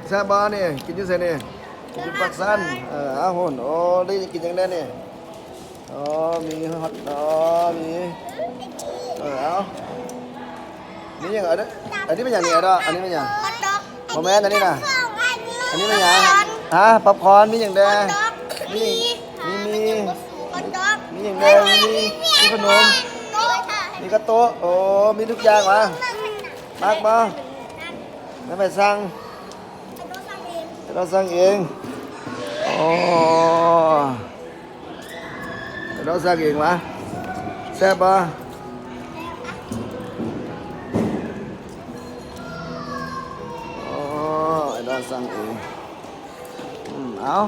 ແຊບບໍ່ນີ້? ກິນຢູ່ໃສນີ້? ກິນຢູ່ປາກຊັນ. ເອີ ເອົາໂຫນ ໂອ້ ໄດ້ກິນຫຍັງແດ່ນີ້? ອໍ ມີຮອດ ອໍ ມີ ເອີ ເອົາ ມີຫຍັງ? ອັນນີ້ ອັນນີ້ແມ່ນຫຍັງນີ້? ອັນນີ້ແມ່ນຫຍັງ? ບໍ່ແມ່ນ ອັນນີ້ນະ ອັນນີ້ແມ່ນຫຍັງ? ຮະ ປັອບຄອນ. ມີຫຍັງແດ່? ມີ ມີ ມີ ມີຫຍັງແດ່? ມີ ມີຂະໜົມ ມີກາໂຕະ. ໂອ້ ມີທຸກຢ່າງຫວາ? ມັກບໍ່? ແລ້ວໄປສັ່ງ ໄປລອງສັ່ງເອງ. ອໍ ໄປລອງສັ່ງເອງຫວາ? ແຊບບໍ່? ອໍ ໄປລອງສັ່ງເອງ. ອືມ ເອົາ.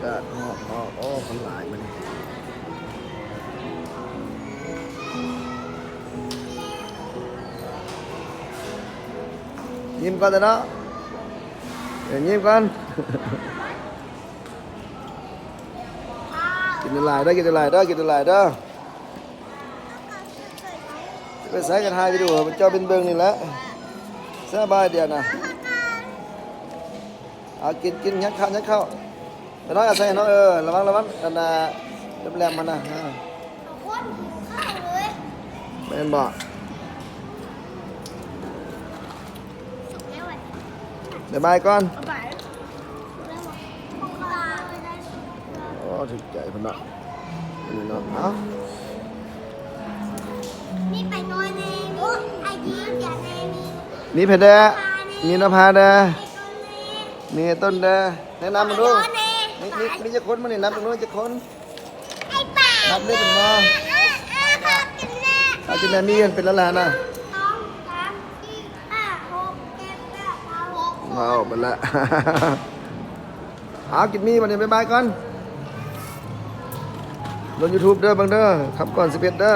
ກາດຮອດເນາະ. ໂອ້ ຄົນຫຼາຍມື້ນີ້. ຍິ້ມກ່ອນເນາະ. ເອີ ຍິ້ມກ່ອນ. ກິນຫຼາຍໆເດີ ກິນຫຼາຍໆເດີ ກິນຫຼາຍໆເດີ. ໄປໃສກໍຖ່າຍວິດີໂອໃຫ້ເຈົ້າເພິ່ນເບິ່ງນີ້ແຫຼະ. ສະບາຍດຽວນະ. ເອົາ ກິນ ກິນ ຍັດເຂົ້າ ຍັດເຂົ້າ. ໄປນ້ອຍ ເອົາໃສ່ໃຫ້ນ້ອງ. ເອີ ລະວັງ ລະວັງ ອັນນ່າ ແຫຼມໆຫັ້ນນະ. ເອີ ແມ່ນບໍ່? ບາຍບາຍກ່ອນ. ໂອ້ ຖືກໃຈເພິ່ນເນາະ. ນີ້ເນາະ ເອົ້າ ມີໄປນ້ອຍແດ່ ມີອາຢີດຽແດ່ ມີ ມີໃຜແດ່? ມີນະພາແດ່ ມີຕົ້ນແດ່. ແນະນຳມາດູ ມີ ມີ ມີຈັກຄົນມື້ນີ້? ນັບເບິ່ງດູ ຈັກຄົນ? ນັບໄດ້ເປັນບໍ່? ເອົາ ກິນແດ່ ມີເປັນລ້ານໆນະ. ເວົ້າໄປລະ. ເອົາ ກິນໝີ່ບັດນີ້ ບາຍບາຍກ່ອນ. ລົງຢູທູບເດີ ເບິ່ງເດີ ຄຳກ່ອນສິບເອັດເດີ.